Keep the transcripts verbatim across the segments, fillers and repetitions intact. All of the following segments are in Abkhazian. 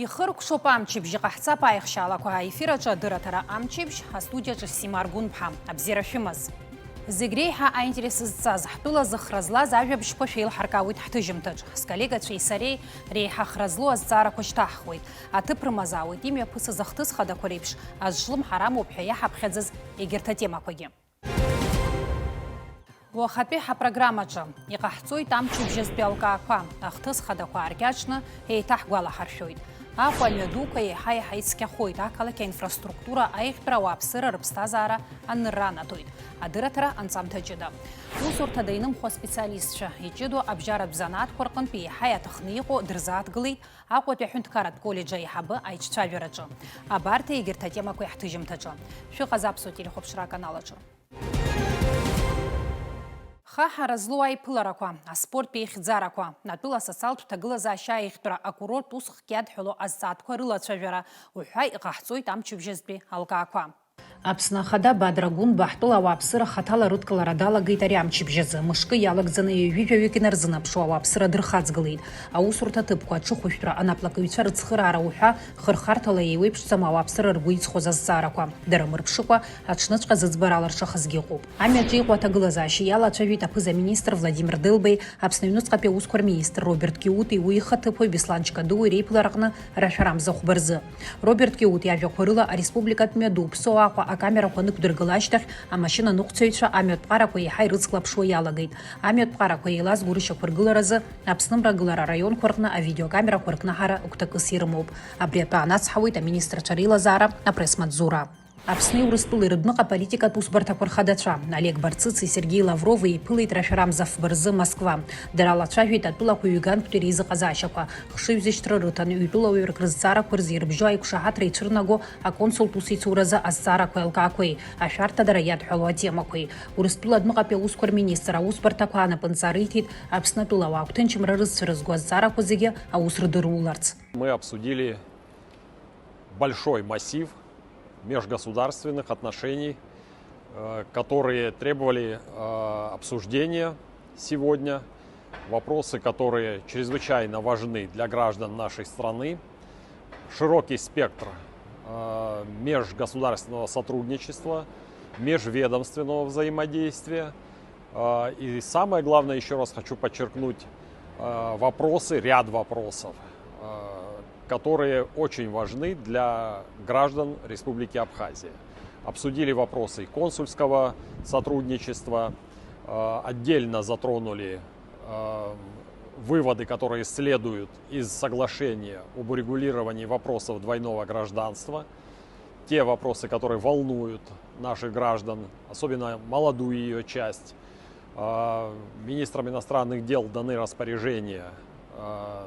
Ихыркәшоуп амчыбжь, иҟаҳҵап аихшьаалақәа. Аефир аҿы адырраҭара амчыбжь, астудиаҿы Сима Аргәынԥҳа. Абзиара шәымаз. Зегь реиҳа аинтерес зҵаз, ҳтәыла зыхра злаз ажәабжьқәа шәеилҳаркаауеит ҳҭыжьымҭаҿ. Сколлегацәеи сареи реиҳа хра злоу азҵаарақәа шьҭаҳхуеит. Аҭыԥ рымазаауеит имҩаԥысыз ахҭысхадақәа реиԥш, азҿлымҳара амоуп ҳәа иаҳаԥхьаӡаз егьырҭ атемақәагьы. Уахатәи ҳапрограммаҿы иҟаҳҵоит амчыбжьазтәи алкаақәа, ахҭыс хадақәа ааркьаҿны еиҭаҳгәалаҳаршәоит. Аҟәа амҩадуқәа еиҳа-еиҳа ицқьахоит, ақалақь аинфраструктура, аиӷьтәра ауааԥсыра рыԥсҭазаара анырра анаҭоит. Адырраҭара анҵамҭа ҷыда. Усурҭада инымхо аспециалистцәа, иҷыдоу абжьаратә занааҭқәа рҟынтә еиҳа иаҭахны иҟоу дырзааҭгылеит Аҟәатәи аҳәынҭқарратә коллеџь аиҳабы аиҿцәажәараҿы. Абарҭ егьырҭ атемақәа иаҳҭыжьымҭаҿы. Шәыҟаз Аԥсуа телехәаԥшра аканал аҿы. Хаҳара злоу аиԥыларақәа, аспорттә еихьӡарақәа, атәыла асоциалтә ҭагылазаашьа аиӷьтәра, акурорттә усхк иадҳәалоу азҵаатәқәа рылацәажәара уҳәа иҟаҳҵоит амчыбжьазтәи алкаақәа. Аԥсны Ахада Бадра Гәынба ҳтәыла ауааԥсыра хаҭала рыдкылара далагеит ари амчыбжь азы. Мышкы иалагӡаны ҩажәи жәаҩык инарзынаԥшуа ауааԥсыра дырхаҵгылеит. Аусурҭа ҭыԥқәа, аҽыхәышәтәра, анаплакыҩцәа рыцхыраара уҳәа хырхарҭала еиуеиԥшӡам ауааԥсыра ргәы иҵхоз азҵаарақәа. Дара мырԥшыкәа, аҽныҵәҟьа зыӡбарала рҿахазгьы ыҟоуп. Амҩаҿы иҟоу аҭагылазаашьа иалацәажәеит аԥыза-министр Владимир Делбеи, Аԥсны аҩныҵҟатәи аусқәа рминистр Роберт Киутеи уи ихаҭыԥуаҩ Беслан Чкадуи реиԥылараҟны рашәарамза хәба рзы. Роберт Киут иажәақәа рыла, ареспубликатә мҩаду Ԥсоу Аҟәа акамерақәа анықәдыргыла ашьҭахь, амашьынаныҟәцаҩцәа амҩатә ҟарақәа еиҳа ирыцклаԥшуа иалагеит. Амҩатә ҟарақәа еилазго рышьақәыргыларазы Аԥсны мрагылара араионқәа рҟны авидеокамерақәа ркнаҳара гәҭакыс ирымоуп. Абри атәы анацҳауеит аминистрцәа реилазаара апресс-маҵзура. Аԥсни Урыстәылеи рыдәныҟа политикатә усбарҭақәа рхадацәа Олег Барцыци Сергеи Лаврови еиԥылеит рашәарамза фба рзы Москва. Дара лацәажәеит атәылақәа ҩгантәтәи реизыҟазаашьақәа, хшыҩзышьҭра рыҭан, ҩтәыла уаҩрак рызҵаарақәа рзы ирыбжьоу аиқәшаҳаҭра ицәырнаго аконсултә усеицуразы азҵаарақәеи алкаақәеи, ашәарҭадара иадҳәалоу атемақәеи. Урыстәыла адәныҟатәи аусқәа рминистр аусбарҭақәа анапынҵа риҭеит Аԥсны атәылауаа агәҭынчымра рызцәырызго азҵаарақәа зегьы аус рдыруларц. Мы обсудили большой массив межгосударственных отношений, э, которые требовали, э, обсуждения сегодня, вопросы, которые чрезвычайно важны для граждан нашей страны, широкий спектр, э, межгосударственного сотрудничества, межведомственного взаимодействия. Э, и самое главное, еще раз хочу подчеркнуть, э, вопросы, ряд вопросов, э, которые очень важны для граждан Республики Абхазия. Обсудили вопросы и консульского сотрудничества, э, отдельно затронули, э, выводы, которые следуют из соглашения об урегулировании вопросов двойного гражданства, те вопросы, которые волнуют наших граждан, особенно молодую ее часть. Э, министрам иностранных дел даны распоряжения, э,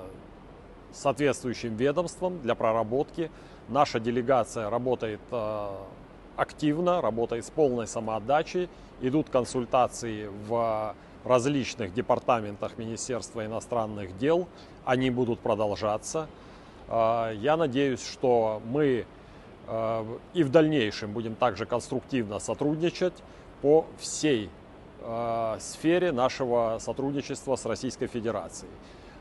соответствующим ведомствам для проработки. Наша делегация работает, э, активно, работает с полной самоотдачей. Идут консультации в различных департаментах Министерства иностранных дел. Они будут продолжаться. Э, я надеюсь, что мы, э, и в дальнейшем будем также конструктивно сотрудничать по всей, э, сфере нашего сотрудничества с Российской Федерацией.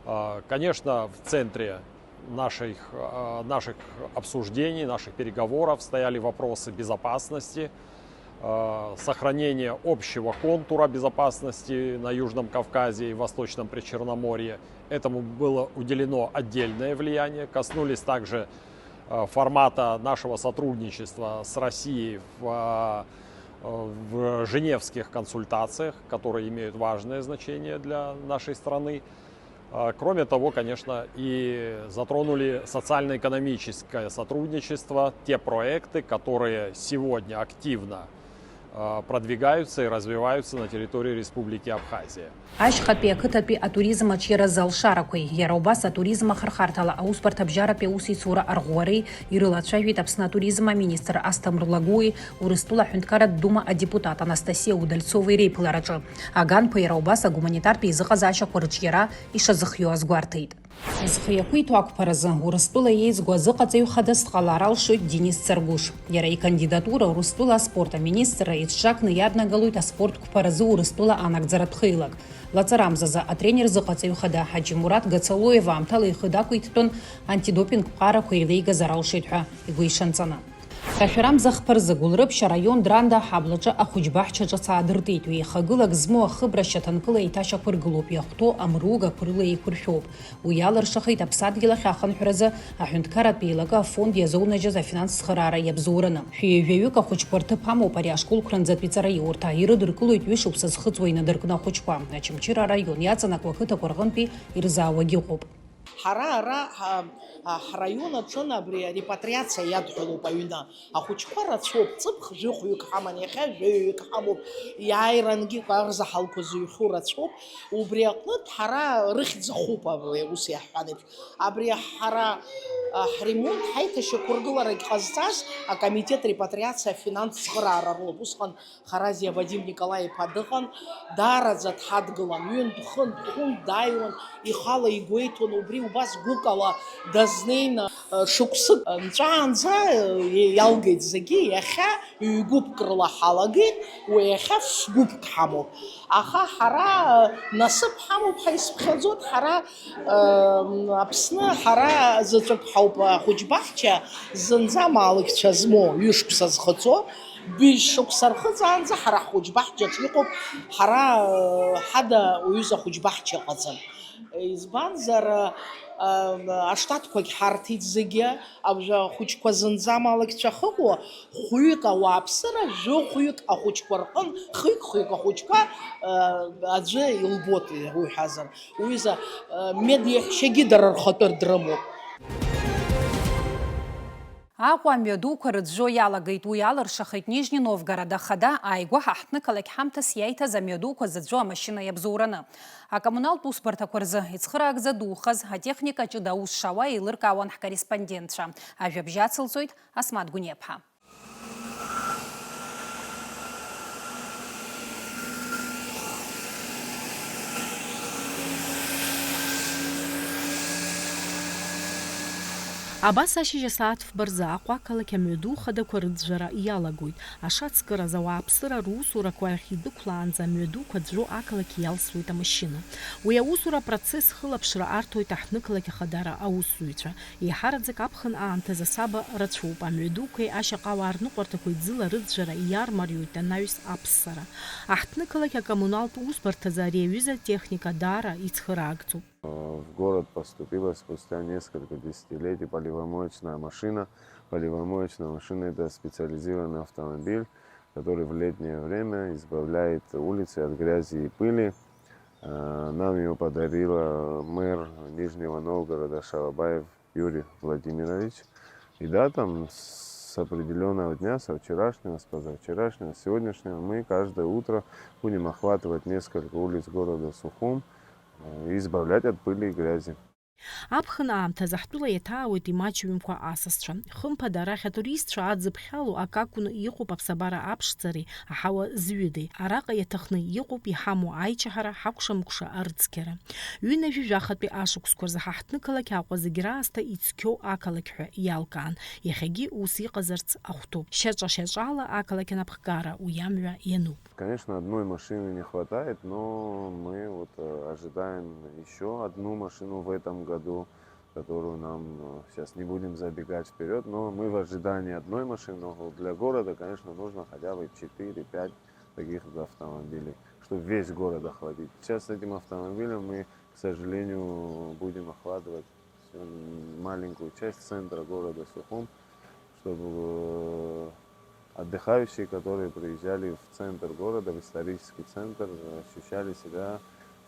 Э, конечно, в центре наших, э, наших обсуждений, наших переговоров стояли вопросы безопасности, э, сохранения общего контура безопасности на Южном Кавказе и Восточном Причерноморье. Этому было уделено отдельное влияние. Коснулись также, э, формата нашего сотрудничества с Россией в, э, в женевских консультациях, которые имеют важное значение для нашей страны. А, кроме того, конечно, и затронули социально-экономическое сотрудничество, те проекты, которые сегодня активно, а, продвигаются и развиваются на территории Республики Абхазия. Ашьхатәи ақыҭатәи атуризм аҿиаразы алшарақәеи, иара убас атуризм ахырхарҭала аусбарҭа абжьаратәи аусеицура арӷәӷәареи ирылацәажәеит Аԥсны атуризм аминистр Асҭамыр Лагәуи Урыстәыла аҳәынҭқарратә дума адепутат Анастасиа Удальцовеи реиԥылараҿы. Аганқәа иара убас агуманитартә еизыҟазаашьақәа рыҿиара ишазыхиоу азгәарҭеит. Зхы иақәиҭу ақәԥаразы Урыстәыла еизго азыҟаҵаҩ хадас дҟалар алшоит Денис Царгәыш. Иара икандидатура Урыстәыла аспорт аминистрра иҽҽакны иаднагалоит аспорт қәԥаразы Урыстәыла анагӡаратә хеилак. Лаҵарамзазы атренер зыҟаҵаҩ хада Ҳаџьымураҭ Гацалоев аамҭала ихы дақәиҭтәын, антидопинг ԥҟарақәа еилеигазар алшоит ҳәа игәы ишанҵаны. Рашәарамза хԥа рзы Гәылрыԥшь араион Дранда аҳаблаҿы ахәыҷбаҳча ҿыц аадыртит. Ҩеихагылак змоу ахыбра шьаҭанкыла еиҭашьақәыргылоуп, иахәҭоу амруга қәрыла еиқәыршәоуп. Уи иалыршахеит аԥсадгьыл ахь ахынҳәразы аҳәынҭқарратә еилакы афонд иазоунажьыз афинанс цхыраара иабзоураны. Шәи ҩажәаҩык ахәыҷқәа рҭыԥ амоуп ари ашколқәранӡатәи ҵараиурҭа. Ирыдыркылоит ҩышықәса зхыҵуа инадыркны ахәыҷқәа. Очамчыра араион иаҵанакуа ақыҭақәа рҟынтәи ирзаауагьы ыҟоуп. Ҳара ара, ҳа, а, ҳраион аҿын абри арепатриациа иадҳәалоуп аҩны. Ахәыҷқәа рацәоуп, ҵыԥх жәохәҩык ҳаман, иахьа жәаҩаҩык ҳамоуп, иааирангьы арзаҳалқәа зыҩхьоу рацәоуп. Убри аҟнытә ҳара рыхьӡ ахуп абри аус иаҳҳәан еиԥш. Абри ҳара, а, ҳремонт, ҳаиҭашьақәыргыларагь ҟазҵаз акомитет репатриациа афинанс цхыраара рылоуп. Усҟан Харазиа Вадим Николаи-иԥа дыҟан, даараӡа дҳадгылан, ҩынтә-хынтә, хәынтә дааиуан, ихала игәеиҭон, убри убас гәыкала дазнеины, шықәсык нҵәаанӡа иалгеит зегьы, иахьа ҩ-гәыԥк рыла ҳалагеит, уи иахьа ф-гәыԥк ҳамоуп. Аха ҳара насыԥ ҳамоуп ҳәа исыԥхьаӡоит, ҳара Аԥсны ҳара заҵәык ҳауп ахәыҷбаҳча зынӡа амаалықьцәа змоу, ҩышықәса зхыҵуа, быжь шықәса рхыҵаанӡа ҳара ҳхәыҷбаҳчаҿ иҟоуп, ҳара ҳада уҩыза ахәыҷбаҳча ыҟаӡам. Избанзар, аштатқәагь ҳарҭеит зегьы, ахәыҷқәа зынӡа амаалықьцәа ахьыҟоу, хәҩык ауааԥсыра, жәохәҩык ахәыҷқәа рҟын, хҩык-хҩык ахәыҷқәа аӡәы илбоит, уҳәазар. Уҩыза, э, мед иаҳәшьагьы дара рхатәы дрымоуп. Аҟәа амҩадуқәа рыӡәӡәо иалагеит, уи алыршахеит Нижни Новгород ахада ааигәа ҳаҳҭнықалақь ҳамҭас иаиҭаз амҩадуқәа зыӡәӡәо амашьына иабзоураны. Акоммуналтә усбарҭақәа рзы ицхыраагӡа духаз атехника ҷыда аус шауа еилыркаауан ҳкорреспондентцәа. Ажәабжь ацылҵоит Асмаҭ Гәыниаԥҳа. Абас ашьыжь асааҭ фба рзы Аҟәа ақалақь амҩаду хадақәа рыӡәӡәара иалагоит. Ашацкыраз ауааԥсыра русурақәа ахь идәықәлаанӡа амҩадуқәа ӡәӡәо ақалақь иалсуеит амашьына. Уи аусура апроцесс хылаԥшра арҭоит аҳҭнықалақь ахадара аусзуҩцәа. Еиҳараӡак аԥхын аамҭазы асаба рацәоуп, амҩадуқәеи ашьаҟауаа рныҟәарҭақәеи ӡыла рыӡәӡәара иармариоит анаҩс аԥссара. Аҳҭнықалақь акоммуналтә усбарҭазы ари аҩыза атехника даара ицхыраагӡоуп. В город поступила спустя несколько десятилетий поливомоечная машина. Поливомоечная машина — это специализированный автомобиль, который в летнее время избавляет улицы от грязи и пыли. Э, нам его подарила мэр Нижнего Новгорода Шалабаев Юрий Владимирович. И да, там с определённого дня, со вчерашнего, с позавчерашнего, с сегодняшнего мы каждое утро будем охватывать несколько улиц города Сухум, э, и избавлять от пыли и грязи. Аԥхын аамҭазы ҳтәыла иаҭаауеит имаҷҩымкәа асасцәа. Хымԥада, арахь атуристцәа аӡыԥхьало акы акәны иҟоуп аԥсабара аԥшӡареи аҳауа зҩыдеи. Араҟа иаҭахны иҟоуп иҳамоу аичаҳара, ҳакәша-мыкәша арыцқьара. Ҩынажәи жәахатәи ашықәсқәа рзы ҳаҳҭнықалақь Аҟәа зегь раасҭа ицқьоу ақалақь ҳәа иалкаан. Иахьагьы ус иҟазарц ахәҭоуп. Шьаҿа-шьаҿала ақалақь анапхгара уи амҩа иануп. Конечно, одной машины не хватает, но мы вот, э, ожидаем ещё одну машину в этом году, которую нам, э, сейчас не будем забегать вперёд, но мы в ожидании одной машины, но для города, конечно, нужно хотя бы четыре-пять таких автомобилей, чтобы весь город охватить. Сейчас с этим автомобилем мы, к сожалению, будем охватывать всю маленькую часть центра города Сухум, чтобы, э, отдыхающие, которые приезжали в центр города, в исторический центр, ощущали себя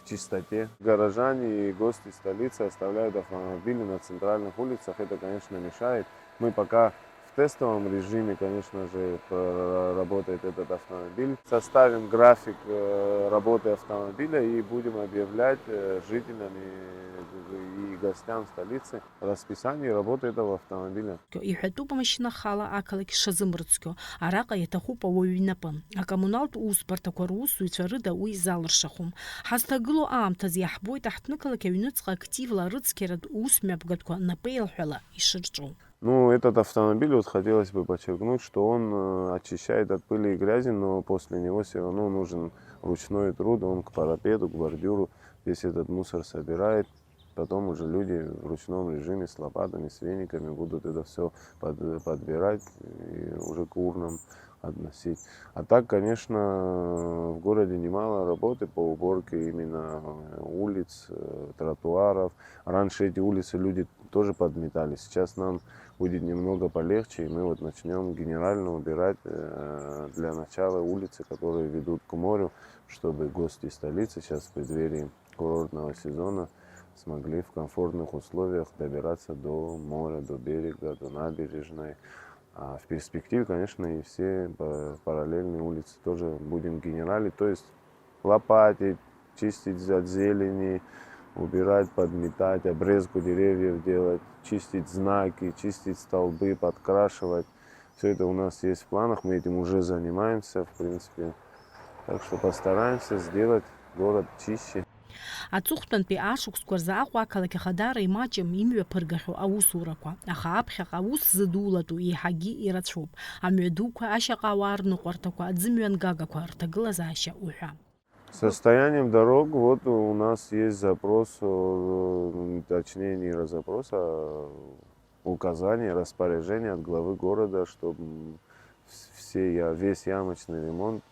в чистоте. Горожане и гости столицы оставляют автомобили на центральных улицах. Это, конечно, мешает. Мы пока В тестовом режиме, конечно же, про- работает этот автомобиль. Составим график э, работы автомобиля и будем объявлять э, жителям и, и гостям столицы расписание работы этого автомобиля. Иҳәатәуп амашьына хала ақалақь шазымрыцқьо. Араҟа иаҭахуп ауаҩ инапы. Акоммуналтә усбарҭақәа русзуҩцәа рыда уи залыршахәым. Ҳазҭагылоу аамҭазы иаҳбоит аҳҭнықалақь аҩныҵҟа активла арыцқьаратә ус мҩаԥгатәқәа напеилҳәала ишырҿу. Ну, этот автомобиль, вот хотелось бы подчеркнуть, что он э, очищает от пыли и грязи, но после него все равно нужен ручной труд, он к парапету, к бордюру весь этот мусор собирает. Потом уже люди в ручном режиме с лопатами, с вениками будут это все подбирать и уже к урнам относить. А так, конечно, в городе немало работы по уборке именно улиц, э, тротуаров. Раньше эти улицы люди тоже подметали. Сейчас нам будет немного полегче, и мы вот начнем генерально убирать э, для начала улицы, которые ведут к морю, чтобы гости столицы сейчас в преддверии курортного сезона смогли в комфортных условиях добираться до моря, до берега, до набережной. А в перспективе, конечно, и все параллельные улицы тоже будем генералить, то есть лопатить, чистить от зелени, убирать, подметать, обрезку деревьев делать, чистить знаки, чистить столбы, подкрашивать. Все это у нас есть в планах, мы этим уже занимаемся, в принципе. Так что постараемся сделать город чище. Аҵыхәтәантәи ашықәсқәа рзы Аҟәа ақалақь ахадара имаҷым имҩаԥыргахьоу аусурақәа, аха аԥхьаҟа аус зыдулатәу еиҳагьы ирацәоуп. Амҩадуқәа, ашьаҟа ауаа рныҟәарҭақәа, аӡымҩангагақәа рҭагылазаашьа уҳәа. Состоянием дорог, вот у нас есть запрос, э, точнее не запрос, а указание, распоряжение от главы города, чтобы все, весь ямочный ремонт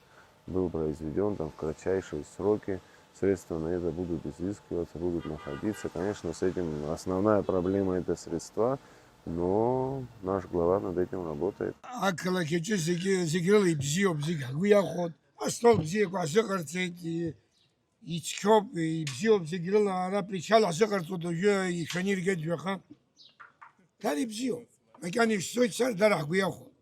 был произведен там в кратчайшие сроки. Средства на это будут изыскиваться, будут находиться. Конечно, с этим основная проблема — это средства, но наш глава над этим работает. Ақалақь аҿы зегьы, зегь рыла ибзиоуп, зегь ҳгәы иахәоит. Астол бзиақәа ҳзыҟарҵеит, ицқьоуп, ибзиоуп, зегь рыла ара причал ҳзыҟарҵоит, уажәы ишәаны иргеит жәаха. Дара ибзиоуп, макьана ишцоит сар, дара ҳгәы иахәоит.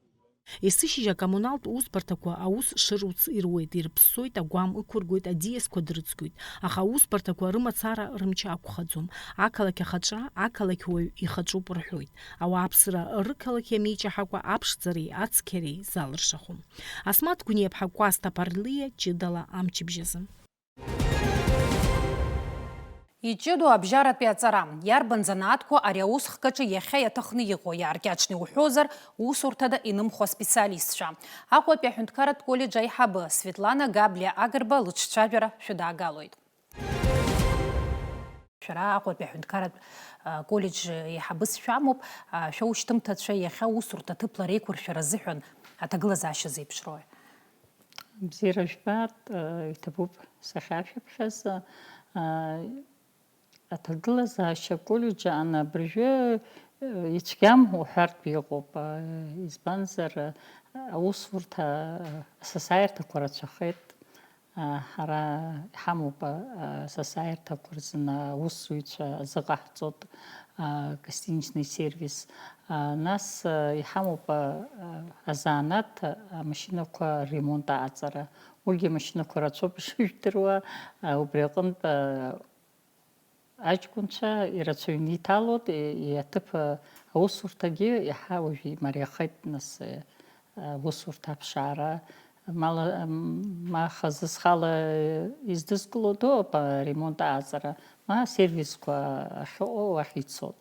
Есышьыжь акоммуналтә усбарҭақәа аус шыруц ируеит, ирыԥссоит, агәам ықәыргоит, аӡиасқәа дрыцқьоит, аха аусбарҭақәа рымацара рымч ақәхаӡом. Ақалақь ахаҿра ақалақь уаҩ ихаҿуп рҳәоит. Ауааԥсыра рықалақь иамеиҷаҳакәа аԥшӡареи ацқьареи залыршахом. Асмаҭ Гәниаԥҳа, Кәасҭа Ԥарлиа, ҷыдала амчыбжьазы. Иҷыдоу абжьаратәи аҵара, иарбан занааҭқәоу ари аус хкаҿы иахьа иаҭахны иҟоу, иааркьаҿны иуҳәозар, усурҭада инымхо аспециалистцәа? Аҟәатәи аҳәынҭқарратә коллеџь аиҳабы Светлана Габлиа Агрба лыҿцәажәара шәыдаагалоит. Шәара Аҟәатәи аҳәынҭқарратә, а, коллеџь еиҳабыс шәамоуп, а, шәоушьҭымҭацәа иахьа усурҭа ҭыԥла реиқәыршәара азыҳәан аҭагылазаашьа зеиԥшроуи? Бзиара жәбаат, э, иҭабуп сахьашәыԥхьаз, э, аҭагылазаашьа аколлеџь аан абыржәы, э, ицәгьам уҳәартә иҟоуп, э, избанзар, э, аусурҭа, э, асасааирҭақәа рацәахеит, э, ҳара иҳамоуп, э, асасааирҭақәа рзын аусзуҩцәа азыҟаҳҵоит, э, гостиничный сервис, э, нас, э, иҳамоуп, э, азанааҭ, амашьынақәа ремонт аҟаҵара. Уигьы амашьынақәа рацәоуп ишыжәдыруа, а, убри аҟынтә, а, аҷкәынцәа ирацәаҩны иҭалоит, и-, и-, аҭыԥ, а, аусурҭагьы иаҳа уажә имариахеит, нас, а, аусурҭа аԥшаара, мала, м-, ма хазы схала издызкыло дууп аремонт аҟаҵара, ма асервисқәа ахьыҟоу уахь ицоит.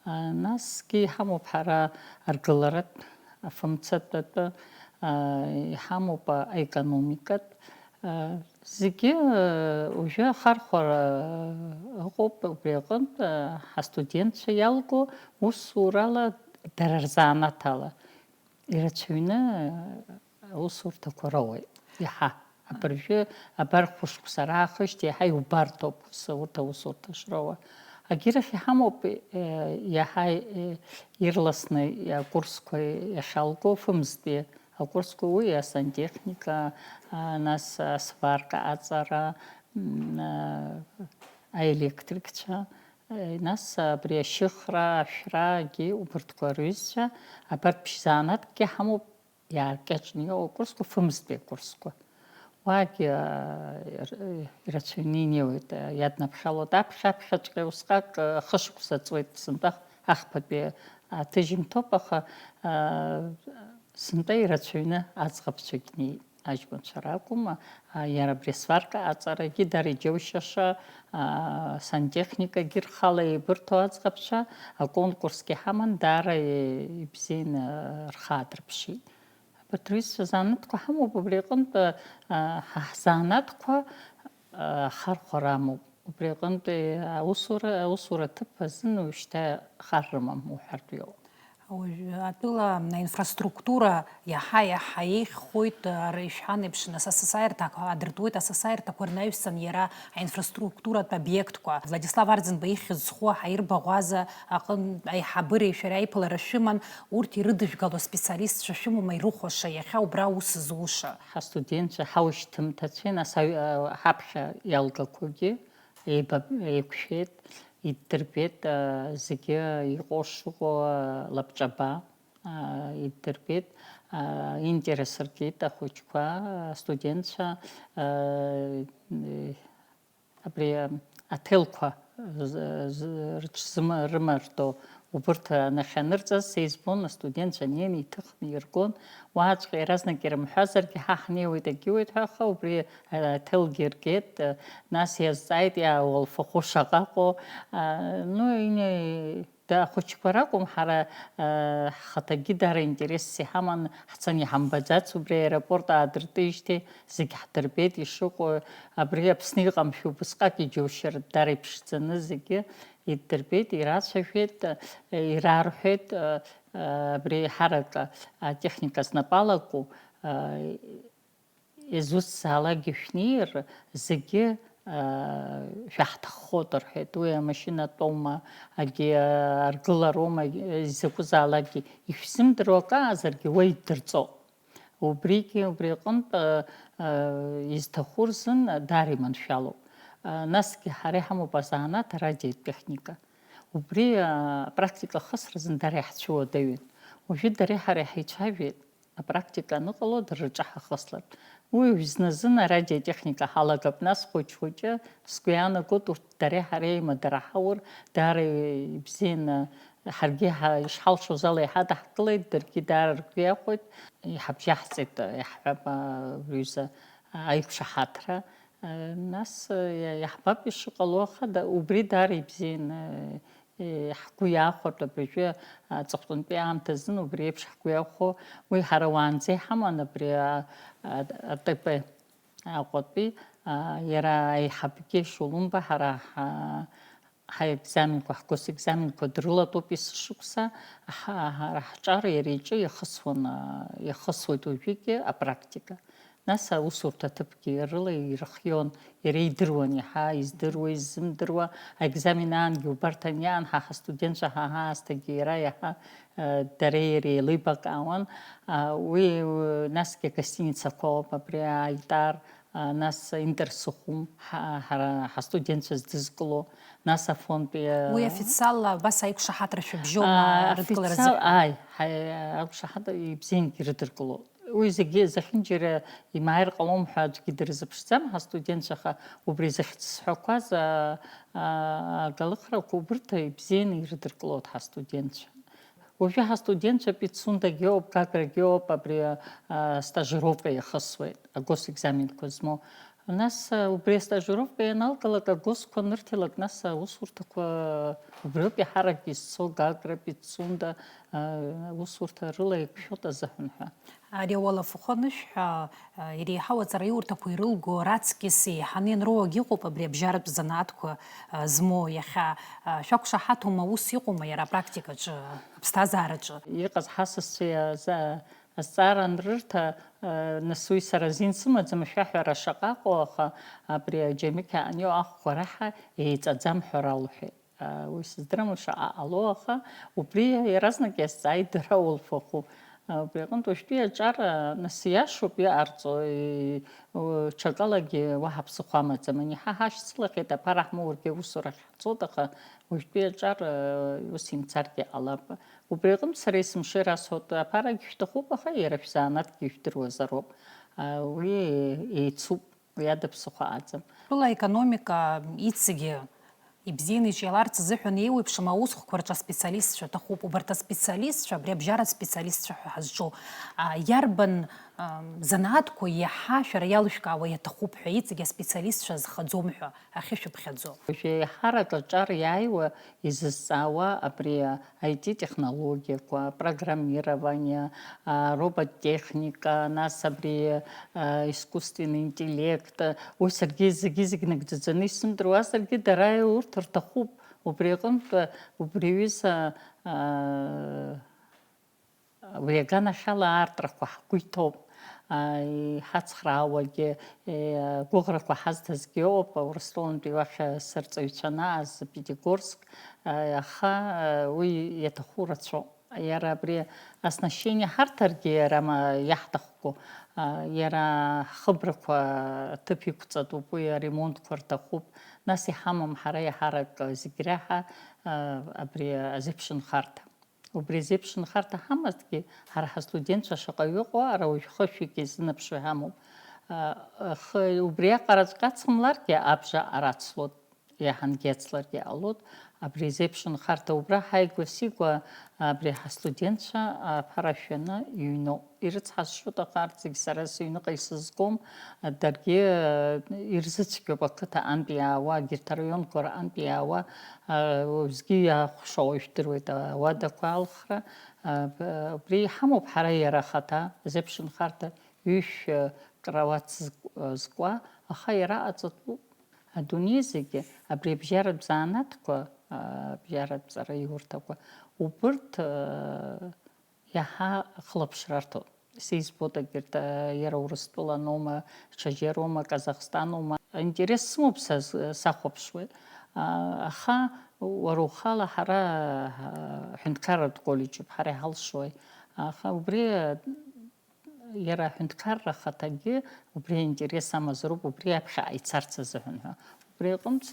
А, насгьы иҳамоуп ҳара аргыларатә, афымцатәатәы, а, иҳамоуп аекономикатә, а, зегьы, а, уажәы ахархәара ыҟоуп, убри аҟынтә, а, ҳастудентцәа иалго усурала, дара рзанааҭала ирацәаҩны, а, аусурҭақәа роуеит, иаҳа. Абыржәы, абар, хәышықәса раахижьҭеи иаҳа иубартоуп ус, урҭ аусурҭа шроуа. Агьырахь иҳамоуп, э, иаҳа, э, ирласны акурсқәа иахьалго, фымзтәи акурсқәа, уи асантехника, а, нас асварка аҵара, м, а, аелектрикцәа, Нас абри ашьыхра, ашәрагьы, убырҭқәа рҩызцәа, абарҭ ԥшь-заанатәкгьы ҳамоуп, иааркьаҿны иҟоу акурсқәа, фымзтәи акурсқәа. Уаагьы, а, ир-, ирацәаҩны инеиуеит, а, иаднаԥхьалоит аԥхьа-аԥхьаҵәҟьа усҟак, а, хышықәса ҵуеит, сынтәа ахԥатәи аҭыжьымҭоуп, аха, а, сынтәа ирацәаҩны аӡӷабцәагь неит. Аҷкәынцәа ракәым, а, иара абри асварка аҵарагьы дара иџьоушьаша, а, сантехникагьы рхала еибырҭо аӡӷабцәа аконкурсгьы ҳаман, даара и-, ибзианы, а, рхы аадырԥшит. Абарҭ рҩызцәа занааҭқәа ҳамоуп, убри аҟынтә, а, ҳа ҳзанааҭқәа, а, ахархәара амоуп. Убри аҟынтәи аусура, аусура аҭыԥ азын уажәшьҭа хар рымам уҳәартә иҟоуп. Уажә атәыла аинфраструктура иаҳа-иаҳа еиӷьхоит, ара ишәҳәан еиԥш, нас асасааирҭа адыртуеит, асасааирҭақәа рнаҩсан иара аинфраструктуратә обиектқәа. Владислав Арӡынба ихьӡ зху аҳаирбаӷәаза аҟынтә аиҳабыреи шәареи аиԥылара шәыман, урҭ ирыдыжәгало аспециалистцәа шәымоума ирыхәаша иахьа убра аус зуша? Ҳастудентцәа, ҳаушьҭымҭацәеи, нас аҩ-, а, ҳаԥхьа иалгақәоугьы еибаб-, еиқәшәеит, иддырбеит, а, зегьы иҟоу шыҟоу, а, лабҿаба, а, иддырбеит, а, интерес ркит ахәыҷқәа, астудентцәа, а, Абри аҭелқәа рыҽрымардо убырҭ анахьанырҵаз, са избон, астудентцәа неины иҭыхны иргон, уаҵәҟьа иаразнак ирымҳәазаргьы, ҳа ҳнеиуеит, агьиуеит ҳәа, аха убри аҭелгьы ргеит, нас иазҵааит, иаауалфахәы шаҟа ыҟоу, ну, ахәыҷқәа ракәым, ҳара ҳхаҭагьы дара интересс иҳаман, ҳцаны иҳамбаӡац, убри аеропорт аадыртижьҭеи зегь ҳдырбеит ишыҟоу, абри Аԥсны иҟамшәа убысҟак иџьоушьартә дара иԥшӡаны зегьы иддырбеит, ирацәажәеит, ирарҳәеит, абри еиҳарак атехника знапы алаку изусҭзаалакгьы шәнеир, зегьы шәаҳҭаххоит рҳәеит. Уи амашьынатәоума, агьи аргылароума, изакәызаалакгьы ишәзымдыруа акы аазаргьы уа иддырҵоит. Убригьы, убри аҟынтә, изҭаху рзын даара иманшәалоуп. Насгьы ҳара иҳамоуп азанааҭ арадиотехника. Убри апрактика ахысра азын дара иаҳцәыуадаҩын. Уажәы дареи ҳареи ҳаицәажәеит, апрактика аныҟало дара рҿы ҳахыслартә. Уи уажә зназын арадиотехника ҳалагап, нас хәыҷ-хәыҷы сгәы иаанагоит, урҭ дареи ҳареи аимадара ҳаур, даара ибзианы, ҳаргьы ҳа-, ишҳалшоз ала иҳадаҳкылеит, даргьы даара ргәы иахәеит, иҳабжьаҳҵеит, иаҳҳәап, а, рҩыза аиқәшаҳаҭра. Нас, иа-, иаҳбап ишыҟало, аха да-, убри даара ибзианы, э, ҳгәы иахәартә абыржәы аҵыхәтәантәи аамҭазын убри еиԥш ҳгәы иахәо, уи ҳара уаанӡа иҳаман абри а-, а-, АТП Аҟәатәи, а, иара аиҳабгьы Шулумба ҳара ҳа-, ҳаекзаменқәа, ҳгосекзаменқәа дрылатәоуп есышықәса, ҳа-, ҳара ҳҿар иара иҿы иахысуан, а, иахысуеит уажәыгьы апрактика. Нас аусурҭа аҭыԥгьы рыла ирхион, иара идыруан иаҳа издыруа, иззымдыруа, аекзамен аангьы убарҭ аниаан, ҳа ҳастудентцәа ҳа ҳаасҭагьы иара иаҳа, э, дареи иареи еилибакаауан. А, уи, э, насгьы агостиницақәа ауп, абри аитар, а, нас Интерсухум, ҳа-, ҳара ҳастудентцәа здызкыло, нас афондтәи, э, Уи официалла абас аиқәшаҳаҭра шәыбжьоума, а, рыдкыларазы? Официал-, ааи, ҳа-, аиқәшаҳаҭра ибзиангьы ирыдыркылоит. Уи зегьы зехьынџьара имааир ҟалом ҳәа аӡәгьы дырзыԥшӡам ҳастудентцәа, аха убри зыхьӡ сҳәақәаз, а, а, агалыхрақәа убырҭ ибзианы ирыдыркылоит ҳастудентцәа. Уажәы ҳастудентцәа Пицундагьы ыҟоуп, Гаграгьы ыҟоуп, абри, а, стажировка иахысуеит, агосэкзаменқәа змоу. Нас, а, убри астажировка ианалгалак, агосқәа анырҭилак, нас аусурҭақәа убриоуп иаҳарак изцо, Гагра, Пицунда, а, аусурҭа рыла иқәшәоит азыҳәан ҳәа. Ари ауалафахәы анышәҳәа, а, иреиҳау аҵараиурҭақәа ирылго раҵкьыс еиҳаны ианроуагь ыҟоуп абри абжьаратә занааҭқәа, а, змоу иахьа. А, шәақәшаҳаҭума, ус иҟоума иара апрактикаҿы, аԥсҭазаараҿы? Иҟаз ҳасасцәеи аза-, азҵаара анрырҭа, а, нас уи сара азин сымаӡам, ашәаҳәара шаҟа ыҟоу, аха абри аџьамықь аҟны иҟоу ахәқәа раҳа еиҵаӡам ҳәа ралҳәеит. Уи сыздырам шаҟа ҟало, аха убри иаразнак иазҵааит дара ауалафахәы. Убри аҟынтә уажәтәи аҿар, нас, иашоуп иҟарҵо, и-, у-, ҽакалагьы уаҳа ԥсыхәа амаӡам. Ани ҳа ҳашьцылахьеит, аԥара ҳмоургьы аусурахь ҳцоит, аха уажәтәи аҿар, ус имцаргьы ҟалап. Убри аҟынтә сара есымша ирасҳәоит, аԥарагьы шәҭахуп, аха иара шәзанааҭгьы ижәдыруазароуп. Уи еицуп, уи ада ԥсыхәа аӡам. Тәыла аекономика иҵегьы ибзианы иҿиаларц азыҳәан еиуеиԥшым аусхәқәа рҿы аспециалистцәа аҭахуп. Убарҭ аспециалистцәа, абри абжьаратә специалистцәа ҳәа ҳазҿу, а, иарбан, ам, занааҭқәа иаҳа шәара иалышәкаауа иаҭахуп ҳәа, иҵегь аспециалистцәа азхаӡом ҳәа ахьышәыԥхьаӡо? Уажәы еиҳарак аҿар иааиуа изызҵаауа абри I T технологиақәа, программирование, а, робототехника, нас абри, а, искусственный интеллект, уи саргьы зегьы-зегь нагӡаӡаны исымдыруазаргьы, дара урҭ рҭахуп. Убри аҟынтә, убри аҩыза, а, уи аганахьала аартрақәа ҳгәы иҭоуп. А, иҳацхраауагьы, е, агәыӷрақәа ҳазҭазгьы ыҟоуп, Урыстәылантәи уахь сырҵаҩцәа анааз, Пятигорск, а, аха, а, уи иаҭаху рацәоуп. Иара абри оснащение ҳарҭаргьы иара ма-, иаҳҭахқәоу, а, иара ҳхыбрақәа ҭыԥ иқәҵатәуп, уи аремонтқәа рҭахуп. Нас иҳамам ҳара иаҳарак зегь реиҳа, а, абри азеиԥшынхарҭа. Убри азеиԥшынхарҭа ҳамазҭгьы, ҳара ҳастудентцәа шаҟаҩы ыҟоу, ара уажә хышәҩык изынаԥшуа иҳамоуп. А, ахы убриаҟараҵәҟьа ацымларгьы абжа арацлоит. Иаҳангьы ацларгьы ҟалоит, абри азеиԥшынхарҭа убра ҳааигәа-сигәа, абри ҳастудентцәа аԥара шәаны иҩноуп. Ирыцҳасшьоит, аха арҭ зегь сара сыҩныҟа исызгом, даргьы ирзыцәгьоуп ақыҭа антәи иаауа, егьырҭ араионқәа рҟынтә иаауа, уеизгьы иахәшоу ижәдыруеит ауадақәа алхра. Убри иҳамоуп ҳара иара ахаҭа, азеиԥшынхарҭа ҩышә круаҭ зк-, зкуа, аха иара аҵатәуп. Адунеи зегьы абри абжьаратә занааҭқәа, а, абжьаратә ҵараиурҭақәа, убырҭ, а, иаҳа хылаԥшра рҭоит. Сизбоит, егьырҭ, а, иара Урыстәыланоума, Чежьароума, Казахстаноума. Аинтерес сымоуп са з-, сахәаԥшуеит. А, аха уара ухала ҳара, а, ҳәынҭқарратә коллеџьуп, ҳара иҳалшои. Аха убри, а, Иара аҳәынҭқарра ахаҭагьы убри аинтерес амазароуп, убри аԥхьаҟа ицарц азыҳәан ҳәа. Убри аҟынтә,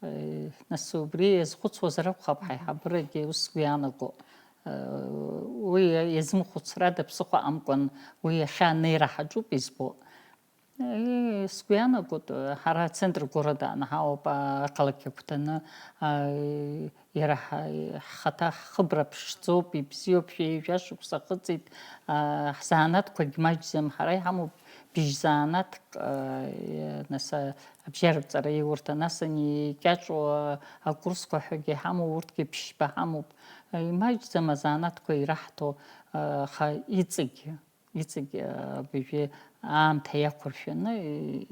э, нас убри иазхәыцуазар акәхап, ҳаиҳабырагьы ус сгәы иаанаго. Э, уи иазымхәыцрада ԥсыхәа амкәан, уи иахьа анеира ҳаҿуп избо. Сгәы иаанагоит, ҳара ацентр города ҳауп, ақалақь агәҭаны, иара ҳа-, ҳхаҭа ҳхыбра ԥшӡоуп, ибзиоуп, шәи ҩажәа шықәса ахыҵит, ҳзанааҭқәагь маҷӡам, ҳара иҳамоуп быжь занааҭк, нас, абжьаратә ҵараиурҭа, нас ани икьаҿу акурсқәа ҳәагьы ҳамоу, урҭгьы ԥшьба ҳамоуп, имаҷӡам азанааҭқәа ираҳҭо, аха иҵегь. Иҵегь, а, абыржәы аамҭа иақәыршәаны и-,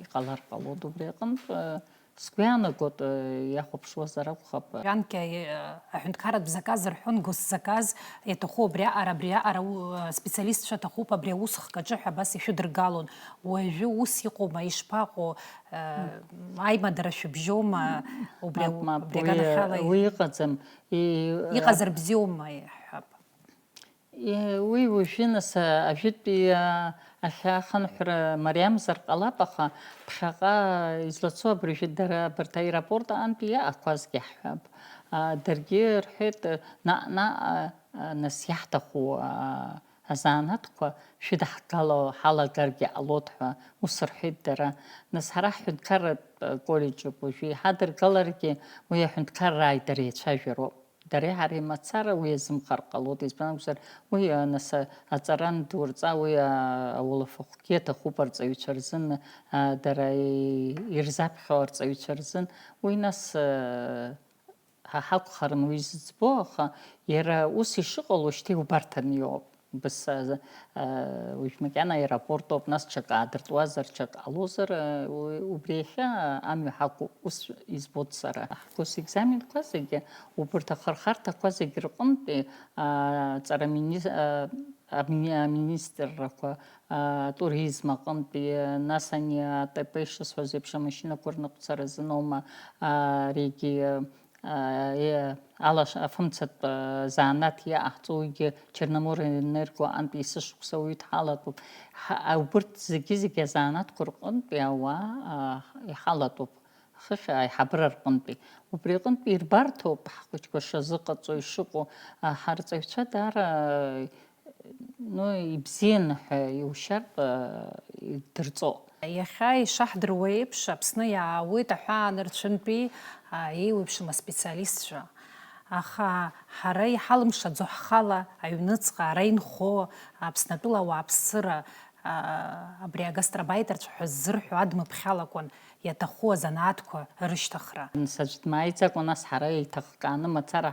иҟалар ҟалоит. Убри аҟынтә, а, сгәы иаанагоит, а, иахәаԥшуазар акәхап. Ранкьа, а, аҳәынҭқарратә заказ рҳәон, госзаказ, иаҭаху абриаҟара, абриаҟара у-, а, специалистцәа аҭахуп, абри аус хкаҿы ҳәа абас ишәыдыргалон. Уажәы ус иҟоума, ишԥаҟоу, а, аимадара шәыбжьоума, убри Мап, мап, абри уи, аганахьала уи иҟаӡам. И-, Иҟазар бзиоума, иҳәап. Е, уи уажәы, нас, а, ажәытәи, а, ахьаахынҳәра мариамзар ҟалап, аха ԥхьаҟа излацо абыржәы дара абарҭ аеропорт аҟынтәи иаақәазгьы ҳҳәап. А, даргьы рҳәеит, наҟ-наҟ, а, а, нас иаҳҭаху, а, азанааҭқәа шәыдаҳгало ҳалагаргьы ҟалоит ҳәа ус рҳәеит дара. Нас ҳара ҳҳәынҭқарратә, а, коллеџьуп уажәы, иҳадыргаларгьы уи аҳәынҭқаррааи дареи еицәажәароуп. Дареи ҳареи мацара уи иазымхар ҟалоит, избан акәзар, уи, а, нас, а, аҵара андурҵа, уи, а, ауалафахәгьы аҭахуп арҵаҩцәа рзын, а, дара и-, ирзаԥхьо арҵаҩцәа рзын, уи нас, а, ҳа ҳакәхарын уи зыӡбо, аха иара ус ишыҟало шьҭа иубарҭаны иоуп. Быссазы, э, уажә макьана аеропорт ауп, нас ҽак аадыртуазар, ҽак ҟалозар, э, у-, убри иахьа амҩа ҳақәуп, ус избоит сара. Ҳгосэкзаменқәа зегьы, убарҭ ахырхарҭақәа зегь рҟынтәи, а, ҵара мини-, а, амини-, аминистррақәа, а, туризм аҟынтәи, нас ани А Т П ишысҳәаз еиԥш амашьынақәа рныҟәцара азыноума, а, аригьы, алаш-, афымцатә, а, заанаҭ иаҟаҳҵо, уигьы Черноморэнерго антәи есышықәса уаҩы дҳалатәуп. Ҳа-, убырҭ зегьы-зегьы азанааҭқәа рҟынтәи ауаа, а, иҳалатәуп. Хыхь аиҳабыра рҟынтәи. Убри аҟынтәи ирбарҭоуп ҳхәыҷқәа шазыҟаҵо ишыҟоу, а, ҳарҵаҩцәа даара, ну, ибзианы ҳәа иушьартә, а, идырҵо. Иахьа ишаҳдыруа еиԥш, Аԥсны иаауеит аҳәаанырцәынтәи, а, еиуеиԥшым аспециалистцәа. Аха ҳара иҳалымшаӡо ҳхала аҩныҵҟа ара инхо Аԥснатәыла ауааԥсыра, а, абри агастробайтерцәа ҳәа ззырҳәо адмыԥхьалакәан иаҭаху азанааҭқәа рышьҭыхра. Нас аӡә дмааиӡакәа, нас ҳара еиҭахкааны мацара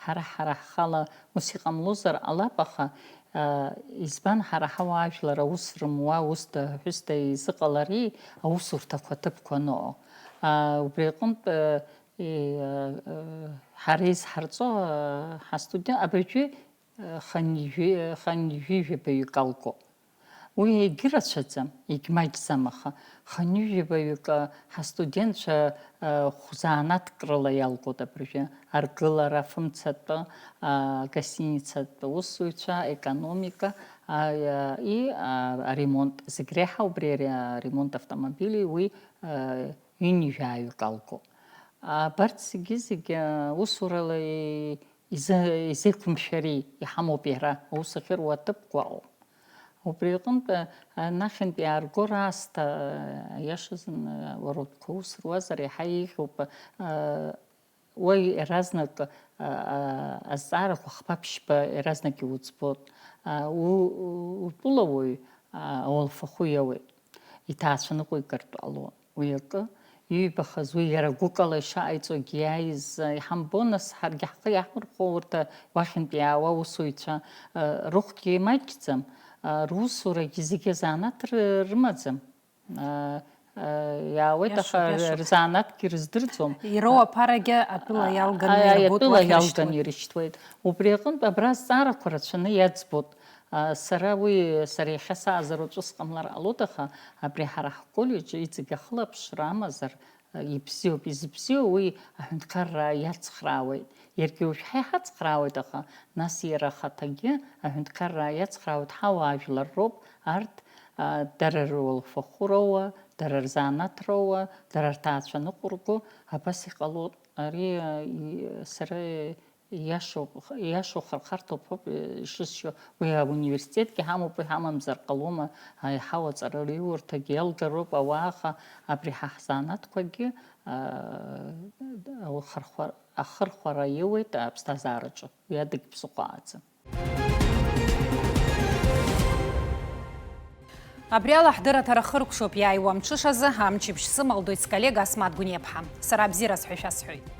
ҳара, ҳара ҳхала ус иҟамлозар ҟалап, аха, а, избан ҳара ҳауаажәлар аус рымуа, усда, ҳәысда изыҟалари аусурҭақәа аҭыԥқәа аныҟоу? А, убри аҟынтә, а, и-, а, а, ҳара изҳарҵо, а, ҳастудент абыржәы, а, хынҩажәи-, хынҩажәижәабаҩык алгоуп. Уи егьырацәаӡам, егьмаҷӡам, аха хынҩажәибаҩык, а, ҳастудентцәа, а, хә-заанаҭк рыла иалгоит абыржәы, аргылара, афымцатә, а, агостиницатә усзуҩцәа, аекономика, а, и, а, аремонт. Зегь реиҳа убри аре-, аремонт автомобилей уи, а, ҩынҩажәаҩык алгоуп. Абарҭ зегьы-зегьы, а, усурала и-, изы-, изеиқәымшәари, иҳамоуп иара, аус ахьыруа аҭыԥқәа ыҟоуп. Убри аҟынтә, а, анахьынтә иаарго раасҭа, а, аиашазын, а, уара утәқәа ус руазар, иаҳа еиӷьуп, а, уа иаразнак, а, а, азҵаарақәа хԥа-ԥшьба иаразнак иуӡбоит. А, у-, у-, утәылауаҩ, а, ауалфахәы иоуеит. Иҭаацәа ныҟәигартә ҟалон. Уи акы, иҩбахаз, уи иара гәыкала ишаҟаиҵогь иааиз, а, иҳамбо, нас ҳаргьы ҳхы иаҳмырхәо урҭ, а, уахьынтә иаауа аусуҩцәа, а, рыхәгьы маҷӡам, а, русурагьы зегьы азанааҭ ры-, рымаӡам. А, а, иаауеит, иашоуп, аха иашоуп. Рзанааҭгьы рыздырӡом. Ироу аԥарагьы атәыла А, иалганы а, ирбоит, атәыла уахь иалганы ирышьҭуеит. Ирышьҭуеит. Убри аҟынтә абра азҵаарақәа рацәаны иаӡбоит. А, сара уи, сара иахьа саазар уаҵәы сҟамлар ҟалоит, аха абри ҳара ҳколлеџь иҵегь ахылаԥшра амазар, а, ибзиоуп. Изыбзиоу уи аҳәынҭқарра иацхраауеит. Иаргьы уажә ҳа иҳацхраауеит, аха нас иара ахаҭагьы аҳәынҭқарра иацхраауеит, ҳауаажәлар роуп арҭ, а, дара руалфахәы роуа, дара рзанааҭ роуа, дара рҭаацәа ныҟәырго, абас иҟалоит. Ари, а, и-, сара Ииашоуп, ииашоу хырхарҭоуп ҳәоуп, э, ишысшьо, уи ауниверситетгьы ҳамоуп, иҳамамзар ҟалома, аиҳау аҵарауаҩырҭагьы иалгароуп ауаа, аха абри ҳа ҳзанааҭқәагьы, аа, ахырхәа-, ахырхәара иоуеит аԥсҭазаараҿы, уи адагь ԥсыхәа аӡам. Абри ала ҳдырраҭара хыркәшоуп, иааиуа мҽышазы амчыбжь сымалдоит сколлега Асмаҭ Гәниаԥҳа. Сара абзиараз ҳәа шәасҳәоит.